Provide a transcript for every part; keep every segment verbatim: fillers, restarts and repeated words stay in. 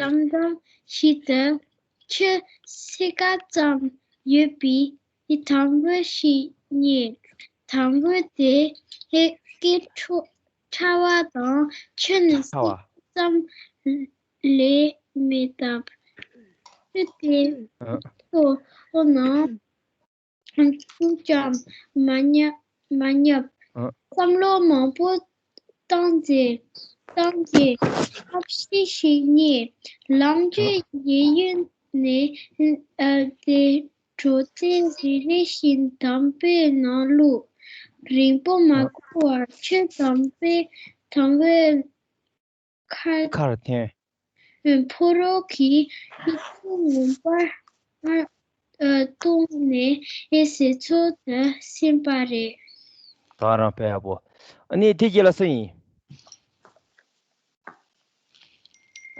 ལམ་འགྲམ་ཞིག་ཏུ་ཆུ་སེར་ཀ་ཙམ་ཡོད་པའི་དང་པོ་ཞིག་རྙེད། དང་པོ་དེ་སྐད་ཕྲ་བ་དང་ཆུ་ནི་ཕྲ་བ། སེར་ཙམ་ལས་མེད་སྟབས། ཆུ་དེ་ཨ། ཚོ་འོ་ན། ཅུང་ཙམ་མ་ཉབ་མ་ཉབ། ཨ། བསམ་བློ་མང་པོ་བཏང་རྗེས་བཏང་རྗེས་ཐབས་ཤེས་ཤིག་རྙེད། ལམ་གྱི་གཡས་གཡོན་ནས་ཨ་དེ་དྲོད་རྩེ་རེ་རེ་བཞིན་དམ་པའི་ནང་བླུགས། རིང་པོ་མ་ཨ། འགོར་བར་ཆུ་དམ་པའི་དམ་པའི་ཁར་ཁར་འཐེན། ཕོ་རོག་གིས་ཆུ་ངོམ་པར་ཨ་ཨ་བཏུངས་ནས་ཟས་འཚོལ་དུ་ཕྱིན་པ་རེད། ད་རང་དཔེ་ཡག་པོ། ཨ་ནི་དེ་རྗེས་ལ་སུ་ཡིན།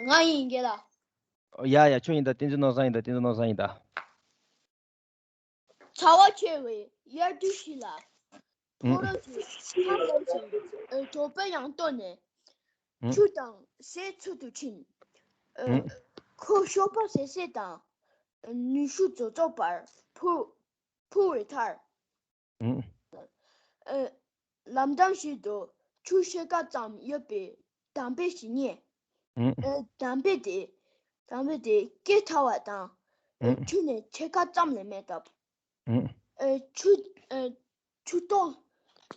ང་ཡིན་རྒན་ལགས། ཡ་ཡ་ཁྱོད་ཡིན་ད། བསྟན་འཛིན་ནོར་བཟང་ཡིན་ད། བསྟན་འཛིན་ནོར་བཟང་ཡིན་ད། ཚ་བ་ཆེ་བའི་དབྱར་དུས་ཤིག་ལ། ཕོ་ཨུམ། རོག་གིས་ཁ་སྐོམ་ཞིང་། ཨ། གྲོད་པ་ཡང་ལྟོགས་ནས། ཨུམ། ཆུ་དང་ཟས་འཚོལ་དུ་ཕྱིན། ཨ། ཨུམ། ཁོ་གཤོག་པ་ཟད་ཟད་དང་། ནུས་ཤུགས་རྫོགས་རྫོགས་པར་འཕུར་འཕུར་བའི་མཐར། ཨུམ། ཨ། ལམ་འགྲམ་ཞིག་ཏུ་ཆུ་སེར་ཀ་ཙམ་ཡོད་པའི་དམ་པའི་ཞིག་རྙེད། ཨུམ། ཨ། དམ་པའི་དེ་དམ་པའི་དེ་སྐད་ཕྲ་བ་དང་། ཨ། ཨུམ། ཆུ་ནི་ཕྱེད་ཀ་ཙམ་ལས་མེད་སྟབས། ཨུམ། ཨ། ཆུ་ཨ། ཆུ་ཏོག་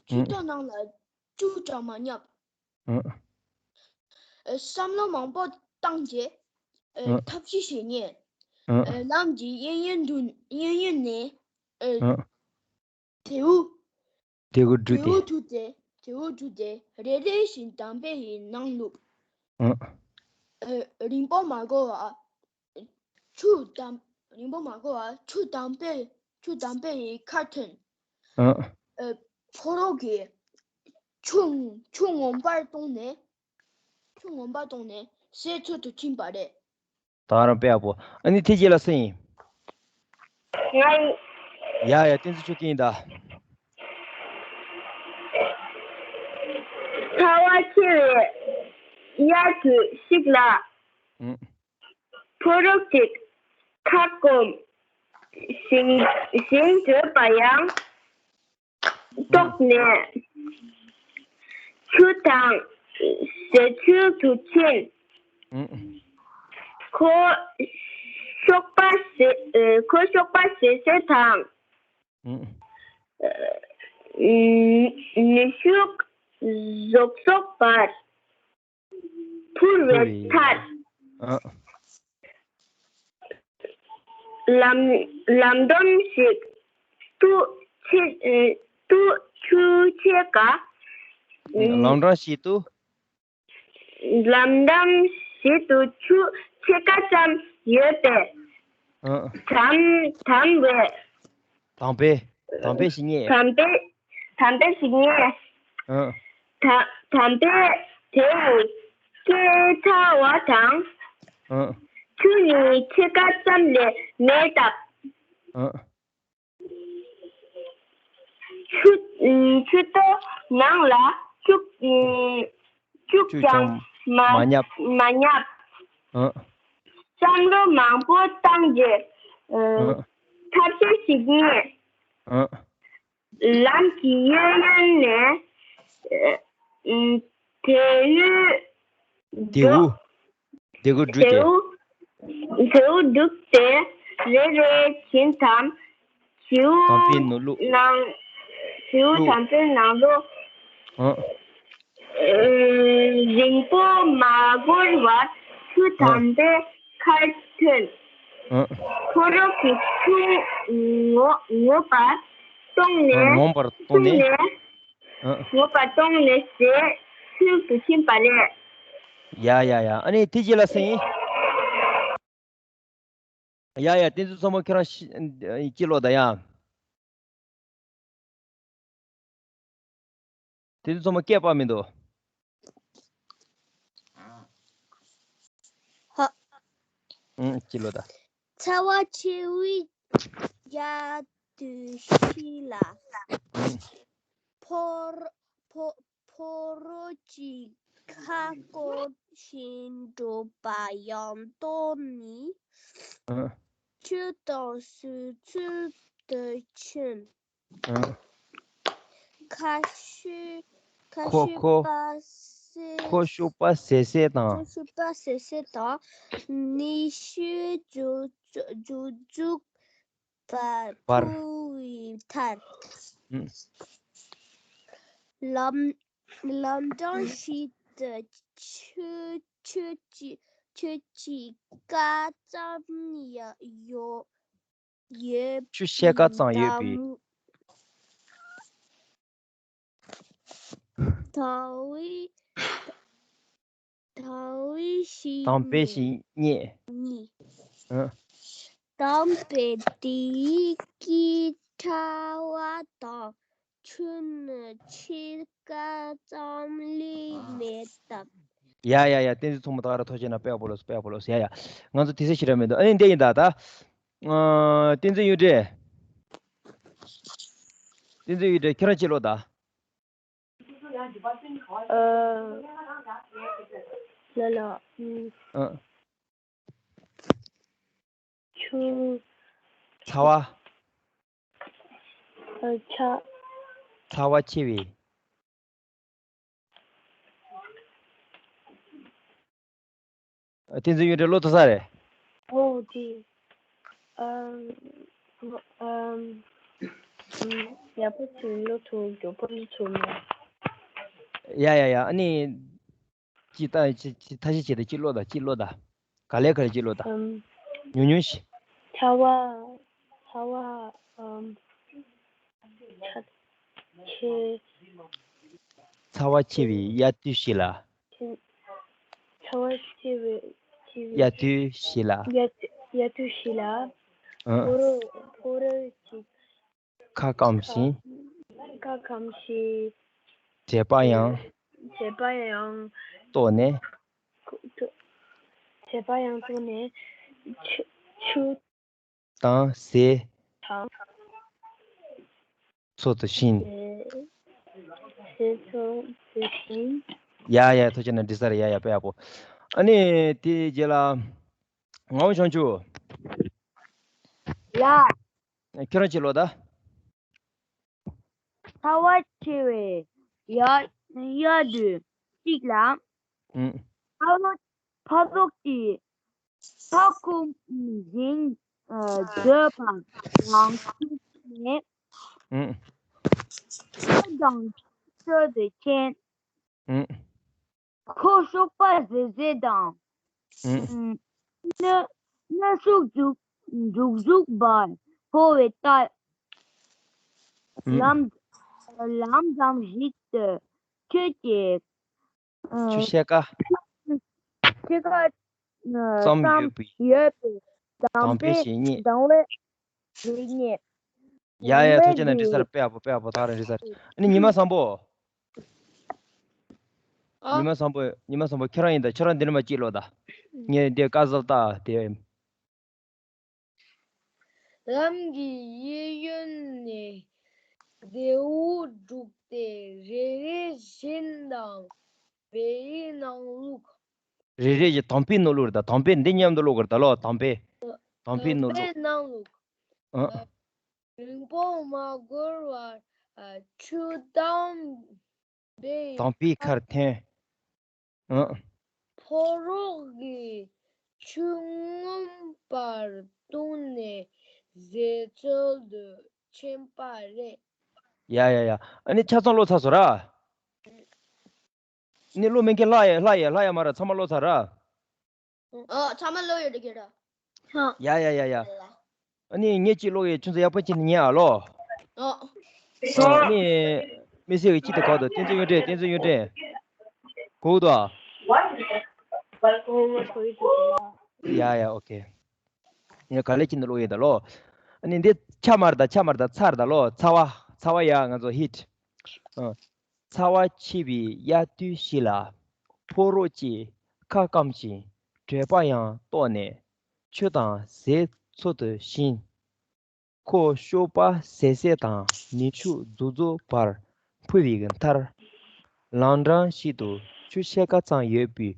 ཆུ་ཨུམ། ཏོག་ནང་ལ་ཅུང་ཙམ་མ་ཉབ། ཨུམ། ཨ། བསམ་བློ་མང་པོ་བཏང་རྗེས། ཨ། ཨུམ། ཐབས་ཤེས་ཤིག་རྙེད། ཨུམ། ཨ། ལམ་གྱི་གཡས་གཡོན་དུ་གཡས་གཡོན་ནས། ཨ། ཨུམ། དེའུ། དེའུ་བྲུས་ཏེ། དེའུ་བྲུས་ཏེ། དེའུ་བྲུས་ཏེ་རེ་རེ་བཞིན་དམ་པའི་ཡི་ནང་བླུགས། ཨ། ཨ། རིང་པོ་མ་འགོར་བར་ཆུ་དམ། རིང་པོ་མ་འགོར་བར་ཆུ་དམ་པའི་ཆུ་དམ་པའི་ཡི་ཁར་ཐོན། ཨ། ཨ། ཕོ་རོག་གིས་ཆུ་ཆུ་ངོམ་པར་བཏུངས་ནས། ཆུ་ངོམ་པར་བཏུངས་ནས་ཟས་འཚོལ་དུ་ཕྱིན་པ་རེད། ད་རང་དཔེ་ཡག་པོ། ཨ་ནི་དེ་རྗེས་ལ་སུ་ཡིན། ང་ཡིན། ཡ་ཡ། བསྟན་འཛིན་ཆོས་སྐྱིད་ཡིན་ད། ཚ་བ་ཆེ་བའི་དབྱར་དུས་ཤིག་ལ། ཨུམ། ཕོ་རོག་ཅིག་ཁ་སྐོམ་ཞིང་ཞིང་དྲོད་པ་ཡང་ལྟོགས་ནས། ཆུ་དང་ཟས་འཚོལ་དུ་ཕྱིན། ཨུམ། ཁོ་གཤོག་པ་ཟད་ཨ། ཁོ་གཤོག་པ་ཟད་ཟད་དང་། ཨུམ། ཨ། ནུས་ཤུགས་རྫོགས་རྫོགས་པར་འཕུར་བའི་མཐར། ཨ། ལམ་ལམ་འགྲམ་ཞིག་ཏུ་ཆེ་ཨ། ཏུ་ཆུ་ཕྱེད་ཀ་ལམ་འགྲམ་ཞིག་ཏུ། ལམ་འགྲམ་ཞིག་ཏུ་ཆུ་ཕྱེད་ཀ་ཙམ་ཡོད་པའི། ཨ། དམ་དམ་བའི། དམ་པའི་དམ་པའི་ཞིག་རྙེད། དམ་པའི་དམ་པའི་ཞིག་རྙེད། ཨ། ད་དམ་པའི་དེ་ཡི་སྐད་ཕྲ་བ་དང་། ཨ། ཆུ་ནི་ཕྱེད་ཀ་ཙམ་ལས་མེད་སྟབས། ཨ། ཆུ་ཆུ་ཏོག་ནང་ལ་ཅུང་ཅུང་ཅུང་ཙམ་ཙམ་མ་མ་ཉབ། མ་ཉབ། ཨ། བསམ་བློ་མང་པོ་བཏང་རྗེས། ཨ། ཨ། ཐབས་ཤེས་ཤིག་རྙེད། ཨ། ལམ་གྱི་གཡས་གཡོན་ནས། ཨ། དེའུ་དེའུ། དེའུ་བྲུས་ཏེ། དེའུ་དེའུ་བྲུས་ཏེ་རེ་རེ་བཞིན་དམ། དེའུ་དམ་པའི་ནང་བླུགས། ནང་དེའུ་བླུགས། དམ་པའི་ནང་བླུགས། ཨ། ཨ། རིང་པོ་མ་འགོར་བར་ཆུ་ཨ། དམ་པའི་ཁར་ཐོན། ཨ། ཕོ་རོག་གིས་ཆུ་ངོ་ངོམ་པར་བཏུངས་ནས། ཨ། ངོམ་པར་བཏུངས་ནས། བཏུངས་ནས། ཨ། ངོམ་པར་བཏུངས་ནས་ཟས་འཚོལ་དུ་ཕྱིན་པ་རེད། ཡ་ཡ་ཡ། ཨ་ནི་དེ་རྗེས་ལ་སུ་ཡིན། ཡ་ཡ། དེ་ཚོ་ཚང་མ་ཁྱོད་རང་ཤི་ཅི་ལོ་ད་ཡ། དེ་ཚོ་ཚང་མ་སྐད་པ་མི་འདུག་ཧ། ཨང་། ཅི་ལོ་ད། ཚ་བ་ཆེ་བའི་དབྱར་དུས་ཤིག་ལ། ཨང་། ཕོ་རོ་ཕོ་ཕོ་རོག་ཅིག་ཁ་སྐོམ་ ཞིང་འགྲོ་བ་ཡང་དག་ནི། ཨ། ཆོས་དང་ཟོལ་ཚུལ་དུ་ཕྱིན། ཨ། ཁ་ཤོད་ཁ་ཁོ་ཤོད་ཁོ་པ་སེ་ཁོ་ཤོད་པ་ཟེར་ཟེར་དང་། ཁོ་ཤོད་པ་ཟེར་ཟེར་དང་། ནི་ཤོད་རྫོགས་རྫོགས་རྫོགས་པར་བར། འཕོ་བའི་མཐར། ཨུམ། ལམ་ལམ་འགྲམ་ཞིག་ཏུ་ཁྱོད་ཁྱོད་ཀྱི་ཁྱོད་ཀྱི་ཀ་ཙམ་ཡ་ཡོད་ཡོད་ཆུ་ཤེལ་ཀ་ཙམ་ཡོད་པའི། དམ་པའི་དམ་པའི་ཞིང་རྙེད། རྙེད། ཨ། དམ་པའི་དེ་ཡི་སྐད་ཕྲ་བ་དང་། ཆུ་ནི་ཕྱེད་ཀ་ཙམ་ལས་མེད་དམ། ཡ་ཡ་ཡ། བསྟན་འཛིན་མཚོ་མོ་ད་ག་རང་ཐུགས་རྗེ་གནང་། དཔེ་ཡག་པོ་ལོས་སོ། དཔེ་ཡག་པོ་ལོས་སོ། ཡ་ཡ། ང་ཚོ་དུས་ཚོད་ཞེ་དྲག་མི་འདུག་ཨ་ནི་འདི་ཡིན་ད་ད། ཨ། བསྟན་འཛིན་གཡུ་སྒྲོན། བསྟན་འཛིན་གཡུ་སྒྲོན། ཁྱེད་རང་གཅིག་ཀློག་ད། ཨ། ལ་ལ། ཨུམ། ཨ། ཆུ། ཚ་བ། ཨ། ཆ། ཚ་བ་ཆེ་བའི། བསྟན་འཛིན་གཡུ་སྒྲོན་ཀློག་ཐུབ་ས་རེད། ཨོ་དེ། ཨམ། ཨམ། ཡག་པོ་ཞིག་ཀློག་ཐུབ། མགྱོགས་པོ་ཀློག་ཐུབ་མེད། ཡ་ཡ་ཡ། ཨ་ནི། ཅི་ལྟ་ཅི་ཅི་ཐ་ཤི་བྱེད་དེ་ཅི་ཀློག་ད། ཅི་ཀློག་ད། ག་ལེ་ག་ལེ་ཅི་ཀློག་ད། ཨམ། ཉུང་ཉུང་ཞིག་ཚ་བ། ཚ་བ། ཨམ། ཚ། ཆེ། ཚ་བ་ཆེ་བའི་དབྱར་དུས་ཤིག་ལ། ཆེ། ཚ་བ་ཆེ་བའི་ཆེ་བའི་དབྱར་དུས་ཤིག་ལ། དབྱར་དབྱར་དུས་ཤིག་ལ། ཨ། ཕོ་རོག་ཕོ་རོག་ཅིག་ཁ་སྐམ་ཞིང་། ཁ་སྐམ་ཞིང་། དྲེག་པ་ཡང་། དྲེག་པ་ཡང་། བཏོགས་ནས། བྲེག་པ་ཡང་བཏོགས་ནས། ཆུ་ཆུ། དང་ཟས། དང་། འཚོལ་དུ་ཕྱིན། ཟས་འཚོལ་དུ་ཕྱིན། ཡ་ཡ། ཐུགས་རྗེ་གནང་། འགྲིག་ས་རེད། ཡ་ཡ། དཔེ་ཡག་པོ། ཨ་ནི་དེའི་རྗེས་ལ། ངག་དབང་བྱང་ཆུབ། ཡ། ཁྱོད་རང་གཅིག་ཀློག་ད། ཚ་བ་ཆེ་བའི་དབྱར་དབྱར་དུས་གཅིག་ལ། ཨུམ། ཕ་རོག་ཕ་རོག་གིས་ཕ་ཁོ་བཞིན་སྡོད་པ་ཡང་ཁྱེར་ནས། ཨུམ། ཁོ་དང་འཚོལ་དུ་ཕྱིན། ཨུམ། ཁོ་ཤོད་པ་ཟེར་ཟེར་དང་། ཨུམ། ནི་ནི་ཤུགས་འཛུགས་འཛུགས་འཛུགས་པར་འཕོ་བའི་མཐར། ཨུམ། ལམ་ལམ་འགྲམ་ཞིག་ཏུ་ཁྱོད་ཀྱི། ཨ། ཆུ་ཤེལ་ཀ་ཤེལ་ཀ་ཙམ་ཙམ་ཡོད་པའི་ཡོད་པའི་དམ་དམ་པའི་པའི་ཞིང་རྙེད། དམ་པའི་ཞིང་རྙེད། ཡ་ཡ། ཐུགས་རྗེ་གནང་། འགྲིག་ས་རེད། དཔེ་ཡག་པོ། དཔེ་ཡག་པོ། ད་རང་འགྲིག་ས་རེད། ཨ་ནི་ཉི་མ་བཟང་པོ། ཨ། ཉི་མ་བཟང་པོ། ཉི་མ་བཟང་པོ། ཁྱེད་རང་ཡིན་ད། ཁྱེད་རང་འདི་ནས་མར་གཅིག་ཀློག་ད། ངས་འདི་བཀའ་ཟབ་ལྟ་དེ། ལམ་གྱི་གཡས་གཡོན་ནས་རྡེའུ་བྲུག་སྟེ་རེ་རེ་བཞིན་དུ་བལ་ཡུལ་ནང་བླུགས། རེ་རེ་བཞིན། དམ་པའི་ནང་བླུགས་རེད་ད། དམ་པའི། འདི་མཉམ་དུ་ཀློག་དགོས་རེད་ད་ལོ། དམ་པའི། དམ་པའི་ནང་བླུགས། དམ་པའི་ནང་བླུགས། ཨ། རིང་པོ་མ་འགོར་བར་ཆུ་དམ་པའི། དམ་པའི་ཁར་ཐོན། ཨ། ཕོ་རོག་གིས་ཆུ་མངོན་པར་བཏུངས་ནས་ཟས་འཚོལ་དུ་ཕྱིན་པ་རེད། ཡ་ཡ་ཡ། ཨ་ནི་ཆ་ཚང་ཀློག་ཚར་སོང་ར། ནི་ཀློག་མེད་མཁན་ལྷག་ཡ་ལྷག་ཡ་ལྷག་ཡ་མ་རེད། ཚང་མ་ཀློག་ཚར་ར། ཨ། ཚང་མ་ཀློག་ཡོད་དེ་ཁྱེད་ར། ཡ་ཡ་ཡ་ཡ། ཨ་ནི་ངས་གཅིག་ཀློག་ཡས། ཁྱོད་ཚོ་ཡག་པོ་བྱས་ནས་ཉན་ཨ་ལོ། ཨ། ཨ་ནི་དམིགས་བསལ་གྱི་གཅིག་དེ་ག་འདུག་བསྟན་འཛིན་གཡུ་སྒྲོན། བསྟན་འཛིན་གཡུ་སྒྲོན། གོ་གི་འདུག་ཨ། ཡ་ཡ། ཨོ་ཁེ། ངས་ག་ལེར་གཅིག་ནས་ཀློག་ཡས་ད་ལོ། ཨ་ནི་འདི་ཆ་མ་རེད་ད། ཆ་མ་རེད་ད། ཚ་རེད་ད་ལོ། ཚ་བ། ཚ་བ་ཡ། ང་ཚོ་ཧིཊ། ཨ། ཚ་བ་ཆེ་བའི་དབྱར་དུས་ཤིག་ལ། ཕོ་རོག་ཅིག་ཁ་སྐམ་ཞིང་དྲེག་པ་ཡང་བཏོགས་ནས། ཆུ་དང་ཟས་འཚོལ་དུ་ཕྱིན། ཁོ་ཤོད་པ་ཟེར་ཟེར་དང་ནི་ཤུགས་རྫོགས་རྫོགས་པར་འཕོ་བའི་མཐར། ལམ་འགྲམ་ཞིག་ཏུ་ཆུ་ཤེལ་ཀ་ཙམ་ཡོད་པའི་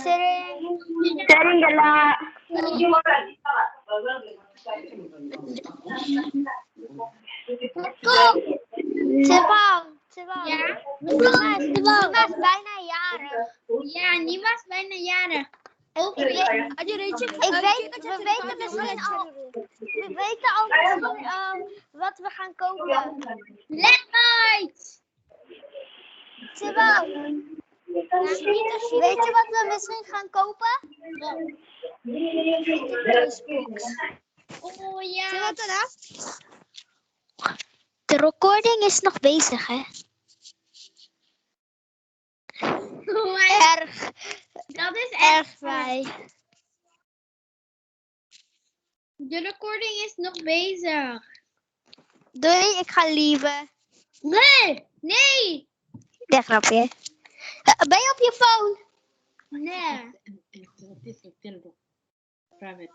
ཚེ་རིང་། ཚེ་རིང་གི་ལ། ཚེ་དཔག་ཚེ་དཔག Ja. ཉི་མ་ཉི་མ་སྦེ་ན་ཡར། Ja, ཉི་མ་སྦེ་ན་ཡར། Okay. Ich weiß, wir weiter, wir weiter, wir weiter, wir weiter auch, ähm, was wir haben kaufen. Leckert! Siva, weißt du, was wir müssen haben kaufen? Oh ja. Siva, du da? De recording is nog bezig, hè? Oh my Erg. Dat is echt erg fijn. De recording is nog bezig. Doei, ik ga liever. Nee, nee. Ja, grapje. Eh, ben je op je phone? Nee. Private.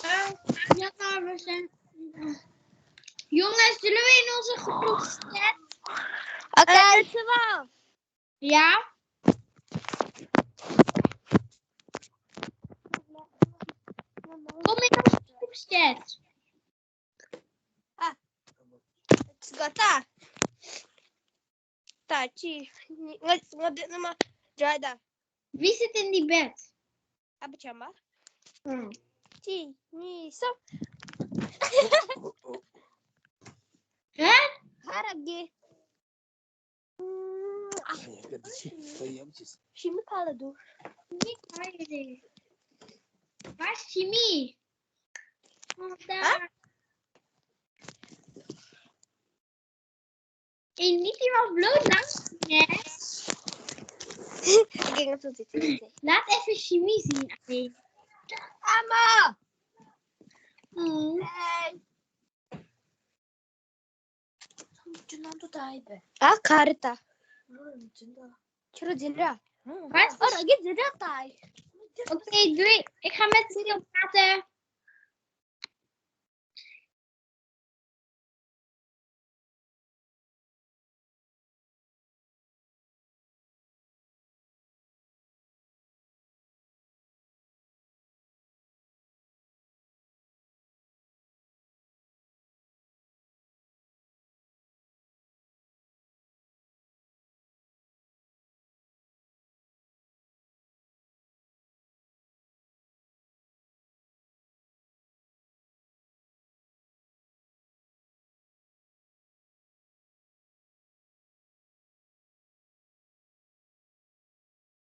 Eh, ja, we zijn. Jongens, zullen we in onze groepschat? Oké. Eh, Siva. Ja? Kom in onze groepschat. Ah. Gata. Ta chi. Nga nga de nama jada. Wie zit in die bed? Abachama. Hmm. Chi, ni, so. Hè? Haragi. Shimi pala du. Shimi pala du. Shimi. Hey, niet iemand bloot langs. Nee. Oké, dat doet het niet. Laat even Shimi zien alleen. Ama. Hmm. Hey. Ah, karita. Chiro dinra. Wat? Oh, dat is dinra tai. Oké, doei. Ik ga met Cyril praten.